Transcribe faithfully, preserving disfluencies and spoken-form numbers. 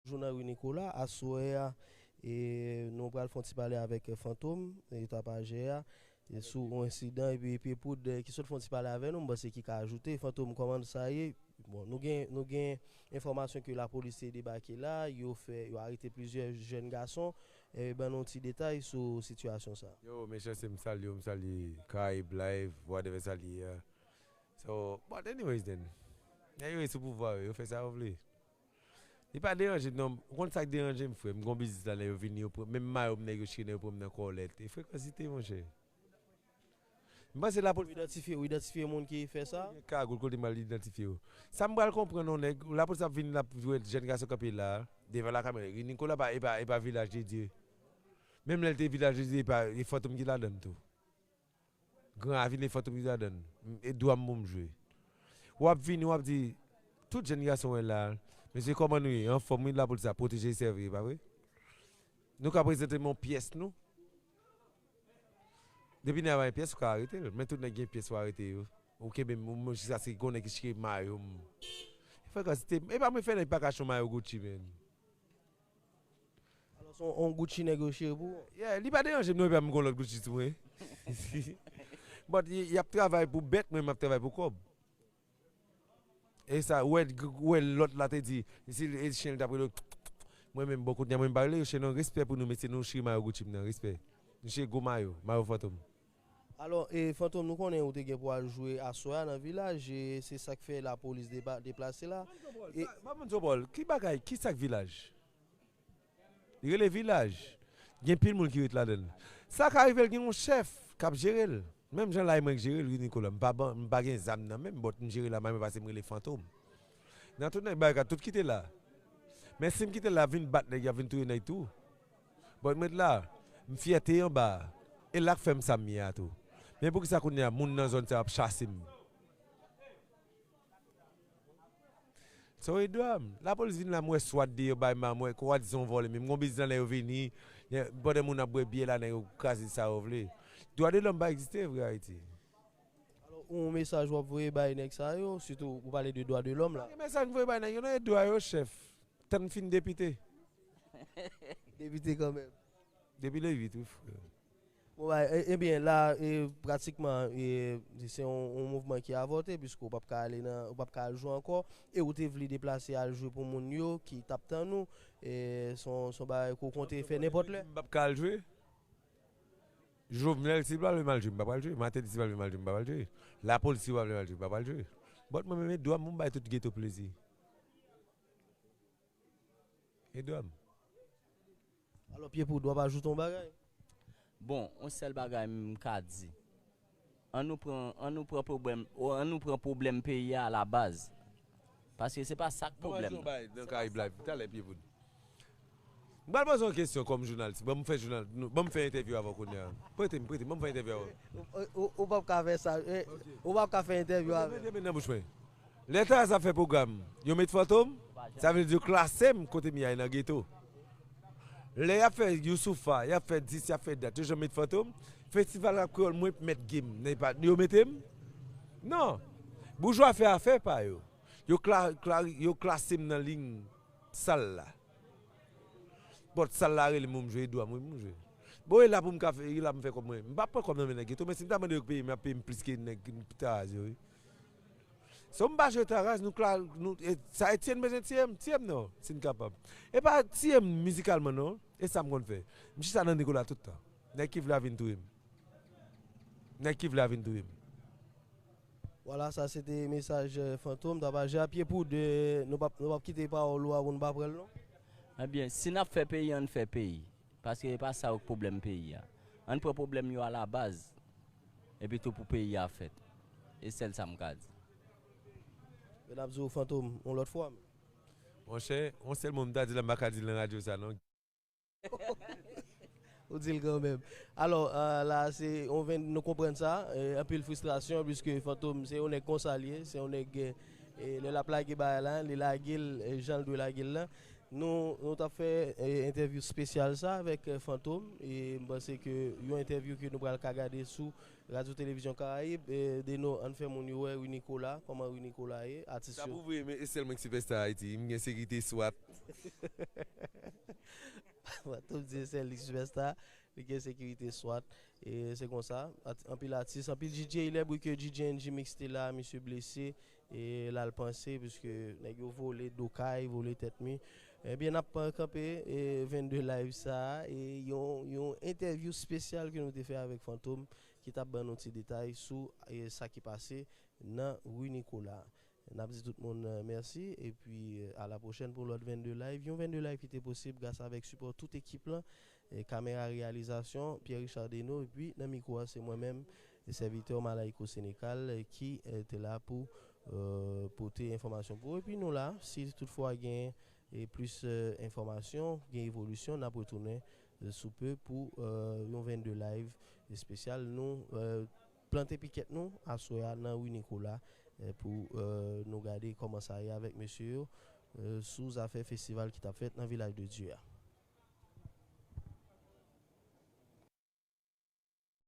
Jou nan ri Nikola, aswè a, e, nou pral fè yon ti pale avèk, e, Fantom, e, tapajè a, e, sou yon ensidan, epi Pye Poud, e, ki sot fè yon ti pale avè nou, m panse ki ka ajoute. Fantom, kòman sa ye? Bon, nou gen, nou gen enfòmasyon ke lapolis te debake la, yo fè, yo arete plizyè jèn gason. E, ban nou ti detay sou sitiyasyon sa. Yo, mechanste, m salye w, m salye Karayib Live, whatever sa li ye a. So, but anyways then, nèg yo sou pouvwa yo, yo fè sa yo vle. Li pa deranje m non, ou konn sa k deranje m, frè? M gon biznis la, nèg yo vini, yo pran, menm mayo m, nèg yo chire, yo pran m nan kòlèt. E frekansite, monchè. M panse lapolis. Ou idantifye, ou idantifye moun ki fè sa? Gen kagoul kote m al idantifye yo. Sa m pral konprann non, nèg, lapolis ap vin, l ap jwenn jèn gason kanpe la, devan lakamera. Nikola pa, e pa, e pa Vilaj de Dye. Menm lè l te Vilaj de Dye, e pa, e Fantom ki ladann tou. Gran Ravin, e Fantom ki ladann. E dwa m pou m jwe. W ap vini, w ap di, tout jèn gason wè la, mesye, kòman nou ye? Anfòm, wi, lapolis ap pwoteje, sèvi, pa vre? Nou ka prezante m yon pyès nou. Depi nèg la gen pyès, ou ka arete l. Men tout nèg gen pyès, ou arete yo. Ou kenbe m, ou, jiskaske gon nèg ki chire mayo m. Frekansite, e pa mwen fè nèg pa ka chon mayo Gucci, men. Alò, se yon, yon Gucci nèg yo chire pou ou? Yeah, li pa deranje m non, epi m gon lòt Gucci sou mwen. But y, y ap travay pou bèt, mwen m ap travay pou kòb. E sa, ou wè, ou wè lòt la te di, si e chen l t ap rele, mwen menm, bon, kounye a mwen m pa rele yo chen non, respè pou nou, mesye, nou chire mayo Gucci m nan, respè. Nou chire gwo mayo, mayo Fantom. Alò, e, Fantom, nou konnen ou te gen pou al jwe aswè a nan Vilaj, e se sa k fè lapolis depa-, deplase la. E pa moun Zobòl, ki bagay, ki sa k Vilaj? Li rele Vilaj. Gen pil moun ki ret ladan l. Sa ka rive l gen yon chèf k ap jere l. Menm jan la e mwen k jere l, wi, Nikola. M pa ban, m pa gen zam nan men m, but m jere la, mwen pase m rele Fantom. Nan tout nèg bagay, tout ki te la. Men si m kite l la, vin bat nèg, y ap vin touye nèg tou. But mwen la, m fyète anba a. E la k fè m sa m ye a tou. Men poukisa kounye a, moun nan zòn sa yo ap chase m? So, e dwa m. Lapolis vin la, m wè swat deyò bay ma, m wè kwa di se yon vòlè, men m gon biznis la, nèg yo vini, pandan moun ap bwè byè la, nèg yo kraze sa yo vle. Dwa de lòm pa egziste vre Ayiti. Alò, yon mesaj w ap voye bay nèg sa yo, sitou ou pale de dwa de lòm la. Pa gen mesaj m voye bay nèg yo, non, e dwa yo, chèf. Tann fin depite. Depite kanmenm. Depi le uit, wi, frè. Bon, bay, e, ebyen, la, e, pratikman, e, se yon, yon mouvman ki avòte, piske w p ap ka ale nan, w p ap ka al jwe ankò, e ou te vle deplase al jwe pou moun yo ki t ap tann ou, e, se yon, se yon bagay ke w konte fè nenpòt lè. M p ap ka al jwe? Jovenel, si l pa vle m al jwe, m p ap al jwe. Martelly, si l pa vle m al jwe, m p ap al jwe. Lapolis, si yo pa vle m al jwe, m p ap al jwe. But mwen menm, e dwa m pou m bay tout geto plezi. E dwa m. Alò, Pye Poud, w ap ajoute yon bagay? Bon, yon sèl bagay m ka di. An nou pran, an nou pran pwoblèm, o, an nou pran pwoblèm peyi a alabaz. Paske se pa sa k pwoblèm nan. Nan Karayib Live, talè, Pye Poud. M pral poze yon kesyon kòm jounalis. Ban m fè jounal, nou, ban m fè entèvyou avè w kounye a. Prete m, prete m, ban m fè entèvyou avè w. Ou, ou, ou p ap ka fè sa, eh, ou p ap ka fè entèvyou avè m. Mete men nan bouch mwen. Lè Taraz ap fè pwogram, yo met Fantom, sa vle di yo klase m kote m ye a nan geto. Lè y ap fè Youssoupha, y ap fè dis, y ap fè dat, yo janm met Fantom. Festival rap kreyòl, mwen mèt game, nan pa, yo mete m? Non. Boujwa fè afè pa yo. Yo kla-, kla-, yo klase m nan liy sal la. But sal la rele m pou m jwe, e dwa m wi pou m jwe. Bon, e la pou m ka fè, e la pou m fè kòb mwen. M p ap pran kòb nan men nèg geto, men si m ta mande yo peye m, y ap peye m plis ke nèg Taraz yo, wi. So m pa jwe Taraz, nou kla-, nou, e, sa Etienne bezwen tiye m, tiye m non, si n kapab. E pa tiye m mizikalman non, e sa m konn fè. M chita nan Nikola tout tan. Nèg ki vle a vin touye m. Nèg ki vle a vin touye m. Vwala, sa se te mesaj, eh, Fantom, tapajè a Pye Poud, eh, nou p ap, nou p ap kite pawòl ou a pou nou pa pran l non. Ebyen, si n ap fè peyi, ann fè peyi. Paske e pa sa yo k pwoblèm peyi a. Ann pran pwoblèm yo alabaz, epi tou pou peyi a fèt. E sèl sa m ka di. Men n ap di w Fantom yon lòt fwa. Monchè, yon sèl mo m ta di la, m pa ka di l nan radyo sa non. Ou di l kanmenm. Alò, eh, la, se, on ven, nou konprann sa, eh, anpil fristrasyon, piske Fantom, se yon nèg konsa l ye, se yon nèg, eh, lè l ap lage bagay la, li lage l, eh, jan l dwe lage l lan. Nou, nou t ap fè eh, entèvyou espesyal sa avèk eh, Fantom e m panse ke yon entèvyou ke nou pral ka gade sou Radyo Televizyon Karayib. Eh, Deno, ann fè moun yo wè Rui Nicolas, kòman Rui Nicolas ye, atis yo. Sa pou vre, men e sèl mwen ki sipèsta Ayiti, m gen sekirite swat. Fantom di e sèl li sipèsta, li gen sekirite swat. E se konsa, anpil atis, anpil D J, lè bri ke D J N G Mix te la, misye blese, e l al panse, piske nèg yo vole do kay, vole tèt mi. Ebyen, n ap kanpe e vennde live sa a, e yon, yon entèvyou espesyal ke nou te fè avèk Fantom, ki t ap ban nou ti detay sou e sa ki pase nan Rui Nicolas. N ap di tout moun eh, mèsi, epi eh, a la pwochèn pou lòt vennde live. Yon vennde live ki te posib gras avèk sipò tout ekip lan, eh, kamera reyalizasyon, Pierre Richard Deno, epi nan mikwo a se mwen menm, sèvitè Malayko Sénécal, eh, ki eh, te la pou eh, pote enfòmasyon pou ou. Epi nou la, si toutfwa gen eh, plis eh, enfòmasyon, gen evolisyon, n ap retounen eh, sou pe pou eh, yon vennde live espesyal. Nou eh, plante pikèt nou aswè a nan Rui Nicolas eh, pou eh, nou gade kòman sa ye avèk mesye yo eh, sou zafè festival ki t ap fèt nan Vilaj de Dye a.